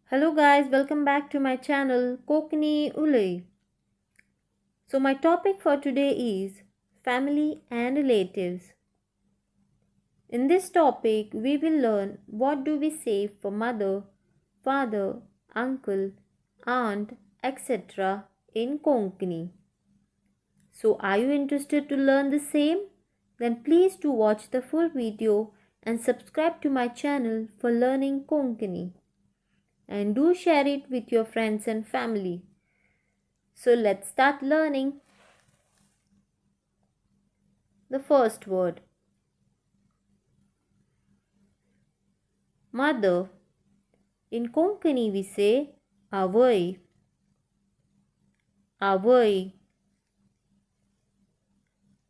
Hello guys, welcome back to my channel Konkani Ulay. So my topic for today is family and relatives. In this topic, we will learn what do we say for mother, father, uncle, aunt, etc. in Konkani. So are you interested to learn the same? Then please do watch the full video and subscribe to my channel for learning Konkani. And do share it with your friends and family. So let's start learning. The first word, mother. In Konkani we say avai. Avai.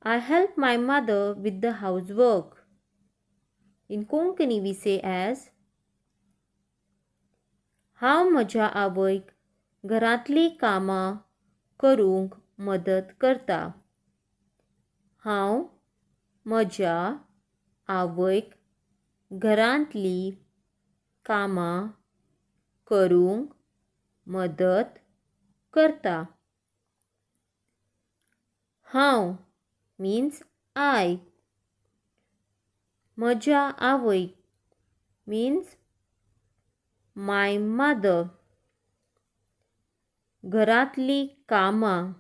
I help my mother with the housework. In Konkani we say as हांव म्हज्या आवयक घरांतलीं कामां करूंक मदत करता. हांव म्हज्या आवयक घरांतलीं कामां करूंक मदत करता. हांव means I. म्हज्या आवयक means my mother. घरांतलीं कामां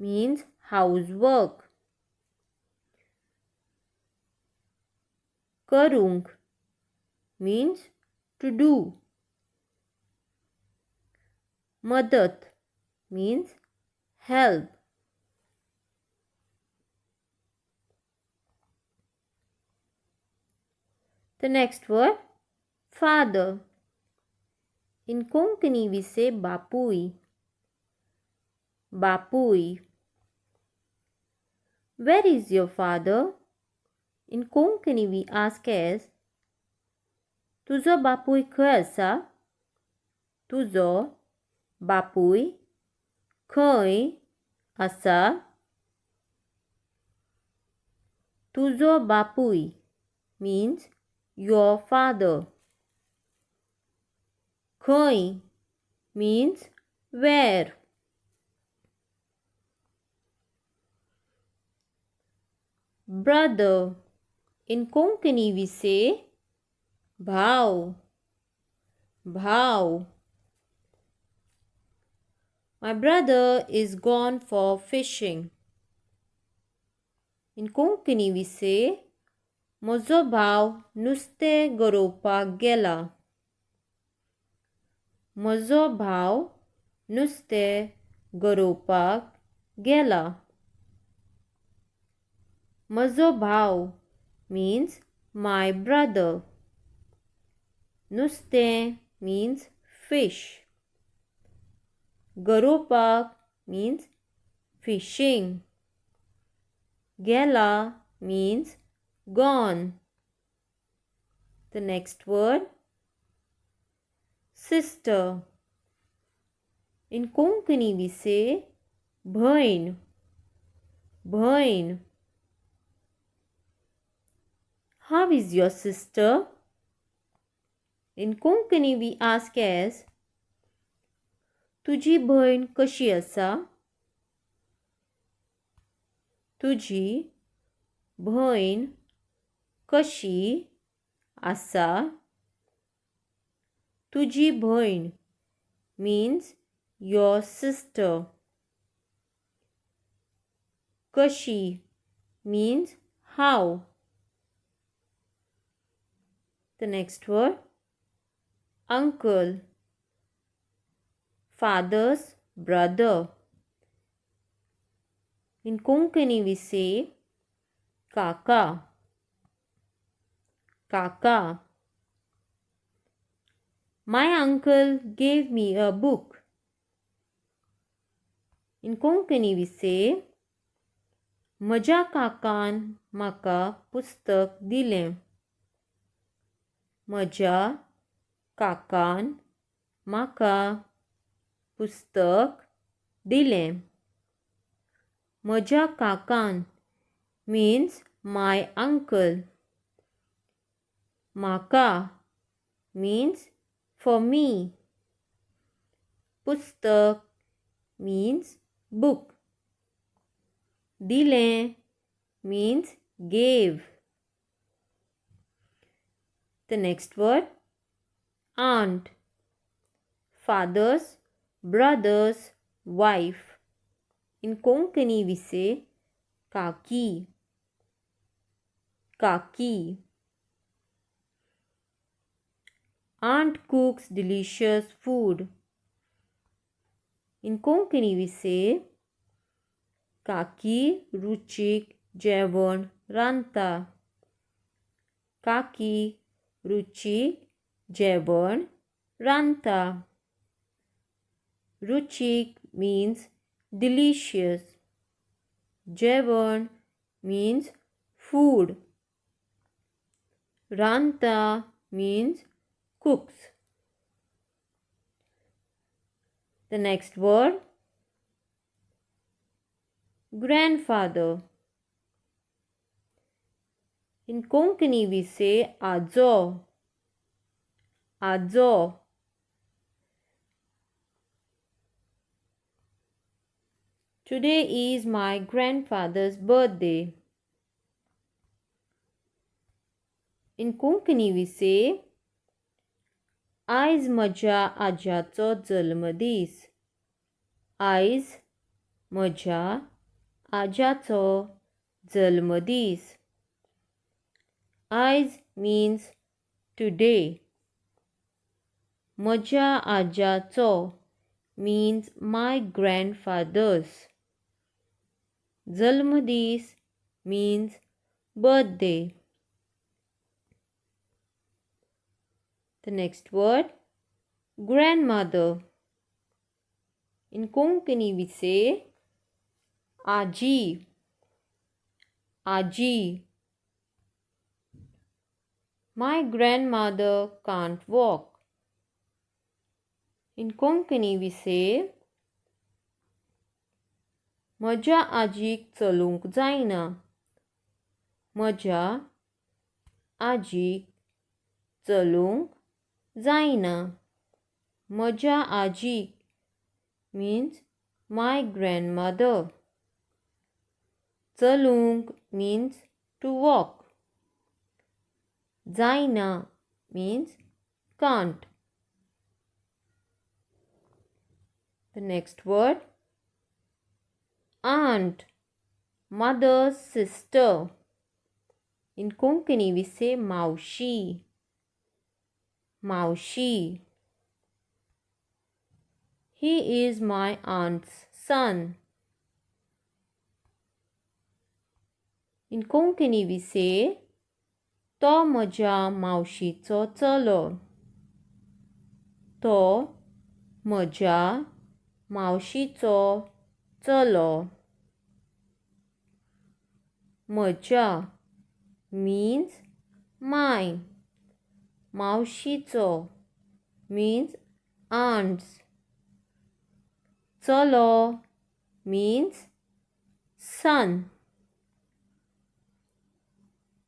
means housework. करूंक means to do. मदत means help. The next word, father. In Konkani we say bapui. Bapui. Where is your father? In Konkani we ask as तुजो बापूय खंय आसा? तुजो बापूय खंय आसा? तुजो बापूय means your father. खंय means where. Brother. In Konkani we say bhav. Bhav. My brother is gone for fishing. In Konkani we say म्हजो भाव नुस्तें गरोवपाक गेला. म्हजो भाव नुस्तें गरोवपाक गेला. म्हजो भाव means my brother. नुस्तें means fish. गरोवपाक means fishing. गेला means gone. The next word, sister. In Konkani we say bhain. Bhain. How is your sister? In Konkani we ask as तुजी भयण कशी आसा? तुजी भयण कशी आसा? तुजी भयण means your sister. कशी means how. The next word, uncle. Father's brother. In Konkani we say kaka. Kaka. My uncle gave me a book. In Konkani we say म्हज्या काकान म्हाका पुस्तक दिलें. म्हज्या काकान म्हाका पुस्तक दिलें. म्हज्या काकान means my uncle. म्हाका means for me. Pustak means book. Dilen means gave. The next word, aunt. Father's brother's wife. In Konkani we say kaki. Kaki. Aunt cooks delicious food. In Konkani we say kaki ruchik जेवण रांदता. Kaki ruchik जेवण रांदता. Ruchik means delicious. Jevan means food. Ranta means cooks. The next word, grandfather. In Konkani we say ajo. Ajo. Today is my grandfather's birthday. In Konkani we say आयज म्हज्या आज्याचो जल्मदीस. आयज म्हज्या आज्याचो जल्मदीस. आयज means today. म्हज्या आज्याचो means my grandfather's. जल्मदीस means birthday. The next word, grandmother. In Konkani we say aji. Aji. My grandmother can't walk. In Konkani we say म्हज्या आजीक चलूंक जायना. म्हज्या आजीक चलूंक जायना. म्हज्या आजीक means my grandmother. चलूंक means to walk. जायना means can't. The next word, aunt, mother's sister. In Konkani we say maushi. Maushi. He is my aunt's son. In Konkani we say तो म्हज्या मावशीचो चलो. तो म्हज्या मावशीचो चलो. म्हज्या means my. मावशीचो means aunt's. चलो means son.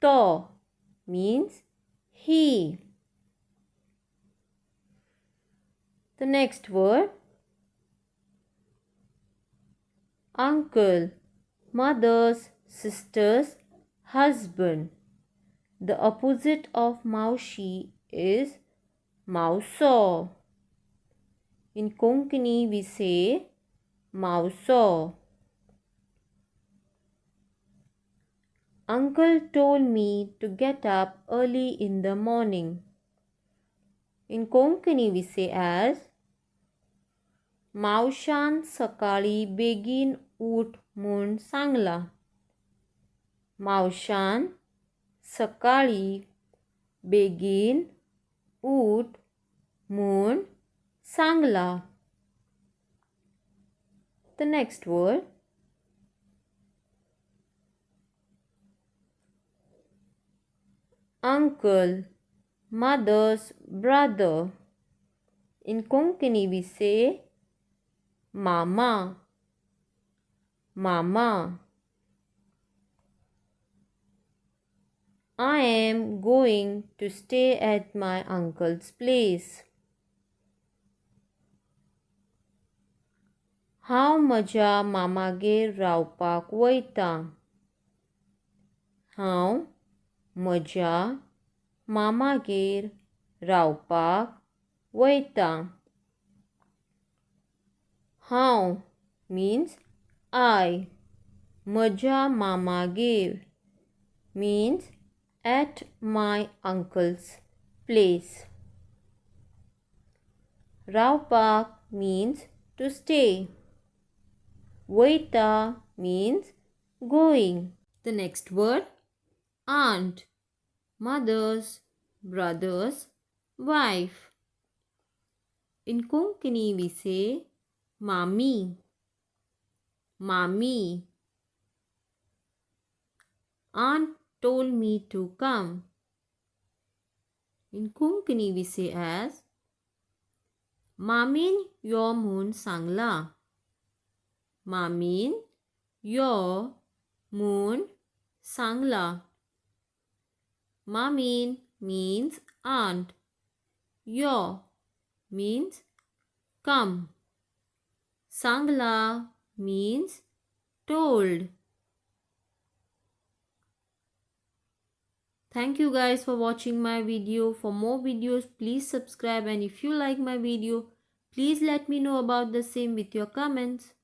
तो means he. The next word, uncle, mother's sister's husband. The opposite of maushi is mauso. In Konkani we say mauso. Uncle told me to get up early in the morning. In Konkani we say as मावशान सकाळी बेगीन उठ म्हूण सांगला. मावशान सकाळी बेगीन उठ म्हूण सांगला. The next word, uncle, mother's brother. In Konkani we say mama. Mama. I am going to stay at my uncle's place. हांव म्हज्या मामागेर रावपाक वयतां. हांव म्हज्या मामागेर रावपाक वयतां. हांव means I, म्हज्या मामागेर means at my uncle's place. रावपाक means to stay. वयता means going. The next word, aunt, mother's brother's wife. In Konkani we say mami, mami. Aunt told me to come. In Konkani we say as मामीन यो म्हूण सांगलां. मामीन यो म्हूण सांगलां. मामीन means aunt. Yo means come. सांगलां means told. Thank you guys for watching my video. For more videos, please subscribe, and if you like my video, please let me know about the same with your comments.